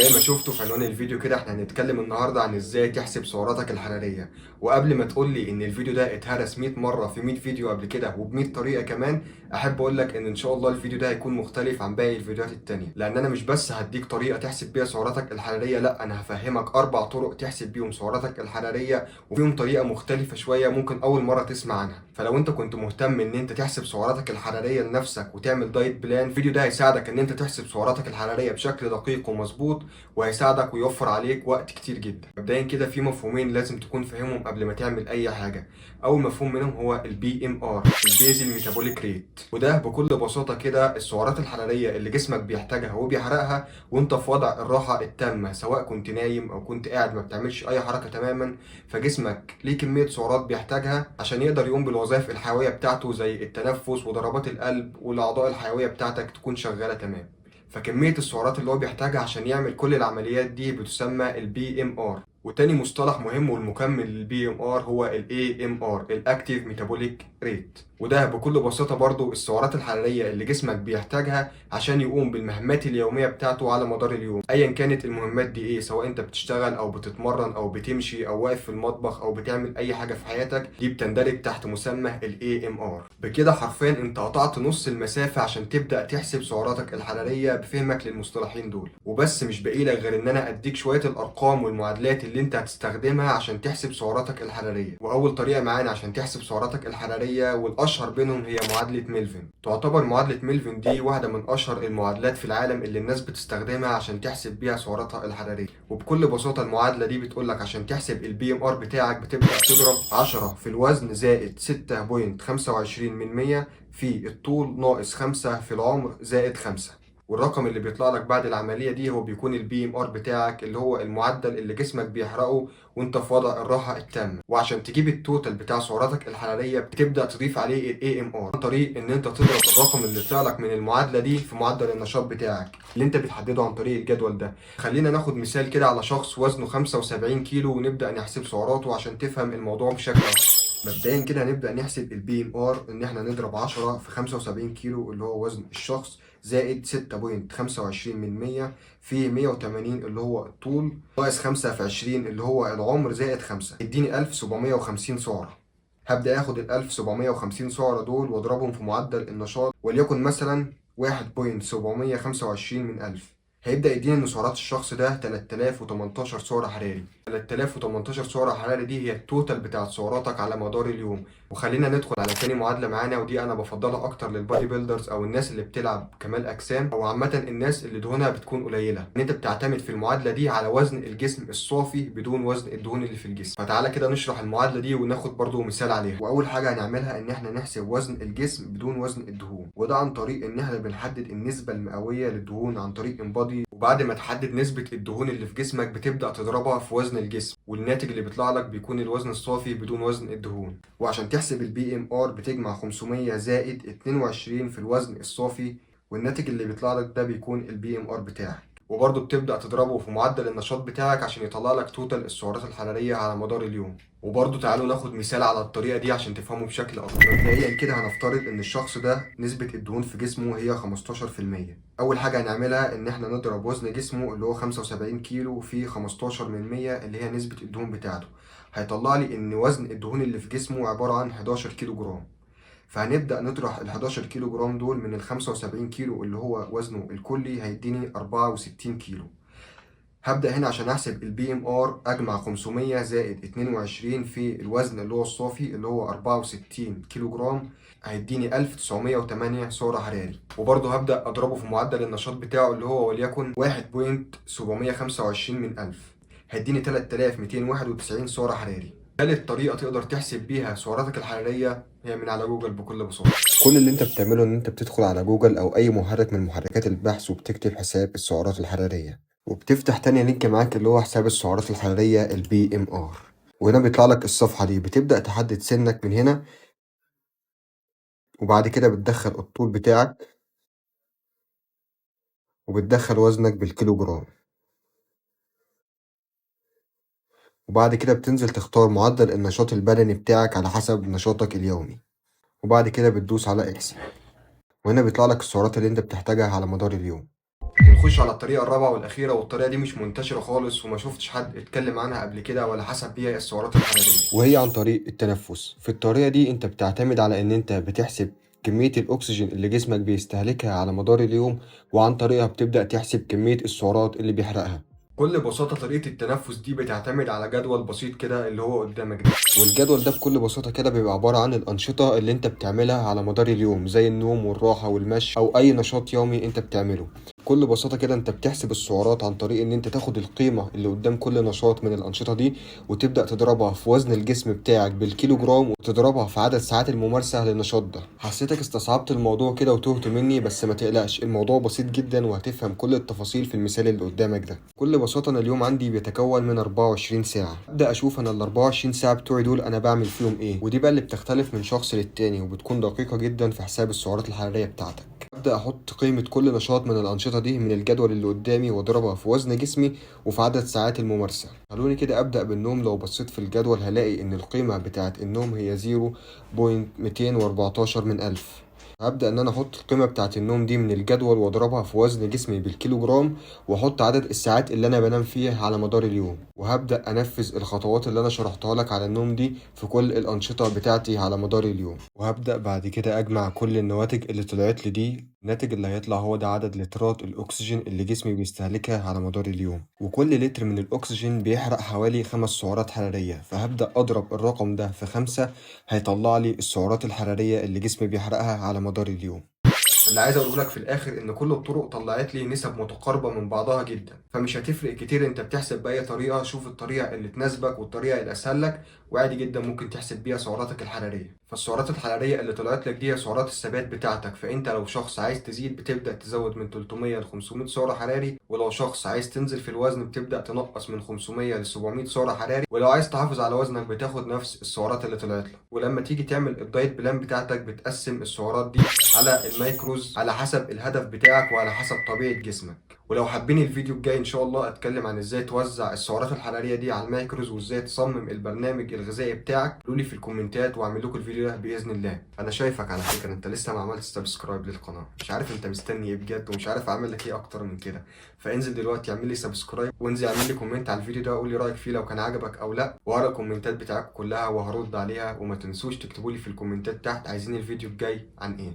زي ما شفتوا في عنوان الفيديو كده، احنا هنتكلم النهارده عن ازاي تحسب سعراتك الحرارية. وقبل ما تقول لي ان الفيديو ده اتهرس 100 مرة في 100 فيديو قبل كده وب 100 طريقه كمان، احب اقول لك ان شاء الله الفيديو ده هيكون مختلف عن باقي الفيديوهات التانية، لان انا مش بس هديك طريقه تحسب بيها سعراتك الحراريه، لا انا هفهمك 4 طرق تحسب بيهم سعراتك الحراريه، وفيهم طريقه مختلفة شوية ممكن اول مرة تسمع عنها. فلو انت كنت مهتم ان انت تحسب سعراتك الحرارية لنفسك وتعمل diet plan، الفيديو ده هيساعدك ان انت تحسب سعراتك الحرارية بشكل دقيق ومظبوط، وهيساعدك ويوفر عليك وقت كتير جدا. مبدئيا كده في مفهومين لازم تكون فاهمهم قبل ما تعمل اي حاجه. اول مفهوم منهم هو ال BMR، ال basal metabolic rate، وده بكل بساطة كده السعرات الحرارية اللي جسمك بيحتاجها وبيحرقها وانت في وضع الراحة التامه، سواء كنت نايم او كنت قاعد ما بتعملش اي حركة تماما. فجسمك ليه كمية سعرات بيحتاجها عشان يقدر يقوم بالوظائف الحيوية بتاعته زي التنفس وضربات القلب والاعضاء الحيوية بتاعتك تكون شغالة تمام. فكمية السعرات اللي هو بيحتاجها عشان يعمل كل العمليات دي بتسمى ال BMR. وتاني مصطلح مهم والمكمل لل BMR هو ال AMR، ال active metabolic rate، وده بكل بساطة برضو السعرات الحرارية اللي جسمك بيحتاجها عشان يقوم بالمهمات اليومية بتاعته على مدار اليوم، ايا كانت المهمات دي ايه، سواء انت بتشتغل او بتتمرن او بتمشي او واقف في المطبخ او بتعمل اي حاجة في حياتك، دي بتندرج تحت مسمى ال AMR. بكده حرفيا انت قطعت نص المسافة عشان تبدأ تحسب سعراتك الحرارية بفهمك للمصطلحين دول. وبس مش باقي لك غير ان انا اديك شوية الارقام والمعادلات اللي انت هتستخدمها عشان تحسب سعراتك الحرارية. واول طريقة معانا عشان تحسب سعراتك الحرارية والاشهر بينهم هي معادلة ميلفن. تعتبر معادلة ميلفن دي واحدة من اشهر المعادلات في العالم اللي الناس بتستخدمها عشان تحسب بيها سعراتها الحرارية. وبكل بساطة المعادلة دي بتقولك عشان تحسب ال BMR بتاعك بتبدأ تضرب 10 في الوزن زائد 6.25 من 100 في الطول ناقص 5 في العمر زائد 5، والرقم اللي بيطلع لك بعد العملية دي هو بيكون ال BMR بتاعك، اللي هو المعدل اللي جسمك بيحرقه وانت في وضع الراحة التامة. وعشان تجيب ال total بتاع سعراتك الحرارية بتبدأ تضيف عليه ال AMR عن طريق ان انت تضرب الرقم اللي طلع لك من المعادلة دي في معدل النشاط بتاعك اللي انت بتحدده عن طريق الجدول ده. خلينا ناخد مثال كده على شخص وزنه 75 كيلو ونبدأ نحسب سعراته عشان تفهم الموضوع بشكل اكتر. مبدئيا كده هنبدأ نحسب ال BMR ان احنا نضرب 10 في 75 كيلو اللي هو وزن الشخص زائد 6.25 من 100 في 180 اللي هو الطول ناقص 5 في 20 اللي هو العمر زائد 5، يديني 1750 سعرة. هبدأ اخد ال 1750 سعرة دول واضربهم في معدل النشاط، وليكن مثلا 1.725 من 1000، هيبدأ يديني ان سعرات الشخص ده 3018 سعر حراري. 3018 سعر حراري دي هي ال total بتاعت سعراتك على مدار اليوم. وخلينا ندخل على تاني معادلة معانا، ودي انا بفضلها اكتر لل bodybuilders او الناس اللي بتلعب كمال اجسام او عامة الناس اللي دهونها بتكون قليلة، ان انت بتعتمد في المعادلة دي على وزن الجسم الصافي بدون وزن الدهون اللي في الجسم. فتعالى كده نشرح المعادلة دي وناخد برضو مثال عليها. واول حاجة هنعملها ان احنا نحسب وزن الجسم بدون وزن الدهون، وده عن طريق ان احنا بنحدد النسبة المئوية للدهون عن طريق InBody. وبعد ما تحدد نسبة الدهون اللي في جسمك بتبدأ تضربها في وزن الجسم، والناتج اللي بيطلع لك بيكون الوزن الصافي بدون وزن الدهون. وعشان تحسب ال BMR بتجمع 500 زائد 22 في الوزن الصافي، والناتج اللي بيطلع لك ده بيكون ال BMR بتاعك. وبرضه بتبدأ تضربه في معدل النشاط بتاعك عشان يطلع لك total السعرات الحرارية على مدار اليوم. وبرضه تعالوا ناخد مثال على الطريقة دي عشان تفهموا بشكل أكبر. مبدئيا كده هنفترض إن الشخص ده نسبة الدهون في جسمه هي 15%. أول حاجة هنعملها إن إحنا نضرب وزن جسمه اللي هو 75 كيلو في 15 من 100 اللي هي نسبة الدهون بتاعته، هيطلع لي إن وزن الدهون اللي في جسمه عبارة عن 11 كيلو جرام. فهنبدأ نطرح ال 11 كيلو جرام دول من ال 75 كيلو اللي هو وزنه الكلي، هيديني 64 كيلو. هبدأ هنا عشان أحسب ال BMR أجمع 500 زائد 22 في الوزن اللي هو الصافي اللي هو 64 كيلو جرام، هيديني 1908 سعر حراري. وبرضه هبدأ أضربه في معدل النشاط بتاعه اللي هو وليكن 1.725 من 1000، هيديني 3291 سعر حراري. تالت طريقة تقدر تحسب بيها سعراتك الحرارية هي من على جوجل بكل بساطة. كل اللي انت بتعمله ان انت بتدخل على جوجل او اي محرك من محركات البحث وبتكتب حساب السعرات الحرارية، وبتفتح تاني link معاك اللي هو حساب السعرات الحرارية ال BMR. وهنا بيطلع لك الصفحة دي، بتبدأ تحدد سنك من هنا، وبعد كده بتدخل الطول بتاعك وبتدخل وزنك بالكيلو جرام، وبعد كده بتنزل تختار معدل النشاط البدني بتاعك على حسب نشاطك اليومي، وبعد كده بتدوس على احسب، وهنا بيطلع لك السعرات اللي انت بتحتاجها على مدار اليوم. ونخش على الطريقة الرابعة والاخيره، والطريقة دي مش منتشرة خالص وما شفتش حد اتكلم عنها قبل كده ولا حسب بيها السعرات الحراريه، وهي عن طريق التنفس. في الطريقة دي انت بتعتمد على ان انت بتحسب كمية الأكسجين اللي جسمك بيستهلكها على مدار اليوم، وعن طريقها بتبدأ تحسب كمية السعرات اللي بيحرقها. بكل بساطة طريقه التنفس دي بتعتمد على جدول بسيط كده اللي هو قدامك ده. والجدول ده بكل بساطة كده بيبقى عبارة عن الأنشطة اللي انت بتعملها على مدار اليوم، زي النوم والراحة والمشي أو أي نشاط يومي انت بتعمله. بكل بساطة كده انت بتحسب السعرات عن طريق ان انت تاخد القيمة اللي قدام كل نشاط من الأنشطة دي وتبدأ تضربها في وزن الجسم بتاعك بالكيلو جرام وتضربها في عدد ساعات الممارسة للنشاط ده. حسيتك استصعبت الموضوع كده وتهت مني، بس ما تقلقش، الموضوع بسيط جدا وهتفهم كل التفاصيل في المثال اللي قدامك ده. بكل بساطة انا اليوم عندي بيتكون من 24 ساعة. ابدأ اشوف انا ال 24 ساعة بتوعي دول انا بعمل فيهم ايه، ودي بقى اللي بتختلف من شخص للتاني وبتكون دقيقة جدا في حساب السعرات الحرارية بتاعتك. ابدأ احط قيمة كل نشاط من الأنشطة دي من الجدول اللي قدامي واضربها في وزن جسمي وفي عدد ساعات الممارسة. خلوني كده أبدأ بالنوم. لو بصيت في الجدول هلاقي إن القيمة بتاعت النوم هي 0.214 من 1000. هبدأ إن أنا أحط القيمة بتاعت النوم دي من الجدول وأضربها في وزن جسمي بالكيلو جرام وأحط عدد الساعات اللي أنا بنام فيها على مدار اليوم، وهبدأ أنفذ الخطوات اللي أنا شرحتها لك على النوم دي في كل الأنشطة بتاعتي على مدار اليوم. وهبدأ بعد كده أجمع كل النواتج اللي طلعت لي دي. الناتج اللي هيطلع هو ده عدد لترات الأكسجين اللي جسمي بيستهلكها على مدار اليوم، وكل لتر من الأكسجين بيحرق حوالي 5 سعرات حرارية، فهبدأ أضرب الرقم ده في 5 هيطلع لي السعرات الحرارية اللي جسمي بيحرقها على مدار اليوم. اللي عايز اقوله لك في الاخر ان كل الطرق طلعت لي نسب متقاربة من بعضها جدا، فمش هتفرق كتير انت بتحسب باي طريقه. شوف الطريقة اللي تناسبك والطريقة الاسهل لك، وعادي جدا ممكن تحسب بيها سعراتك الحرارية. فالسعرات الحرارية اللي طلعت لك دي هي سعرات الثبات بتاعتك، فانت لو شخص عايز تزيد بتبدا تزود من 300 ل 500 سعر حراري، ولو شخص عايز تنزل في الوزن بتبدا تنقص من 500 ل 700 سعر حراري، ولو عايز تحافظ على وزنك بتاخد نفس السعرات اللي طلعت لك. ولما تيجي تعمل ال diet plan بتاعتك بتقسم السعرات دي على ال macros على حسب الهدف بتاعك وعلى حسب طبيعة جسمك. ولو حابين الفيديو الجاي ان شاء الله اتكلم عن ازاي توزع السعرات الحرارية دي على ال macros وازاي تصمم البرنامج الغذائي بتاعك، قولوا لي في الكومنتات واعمل لكم الفيديو ده باذن الله. انا شايفك على فكرة انت لسه ما عملتش subscribe للقناة، مش عارف انت مستني ايه بجد، ومش عارف اعمل لك ايه اكتر من كده. فانزل دلوقتي اعمل لي subscribe، وانزل اعمل لي comment على الفيديو ده وقول لي رايك فيه لو كان عجبك او لا، وهقرا الكومنتات بتاعتكم كلها وهرد عليها. وما تنسوش تكتبوا لي في الكومنتات تحت عايزين الفيديو الجاي عن ايه.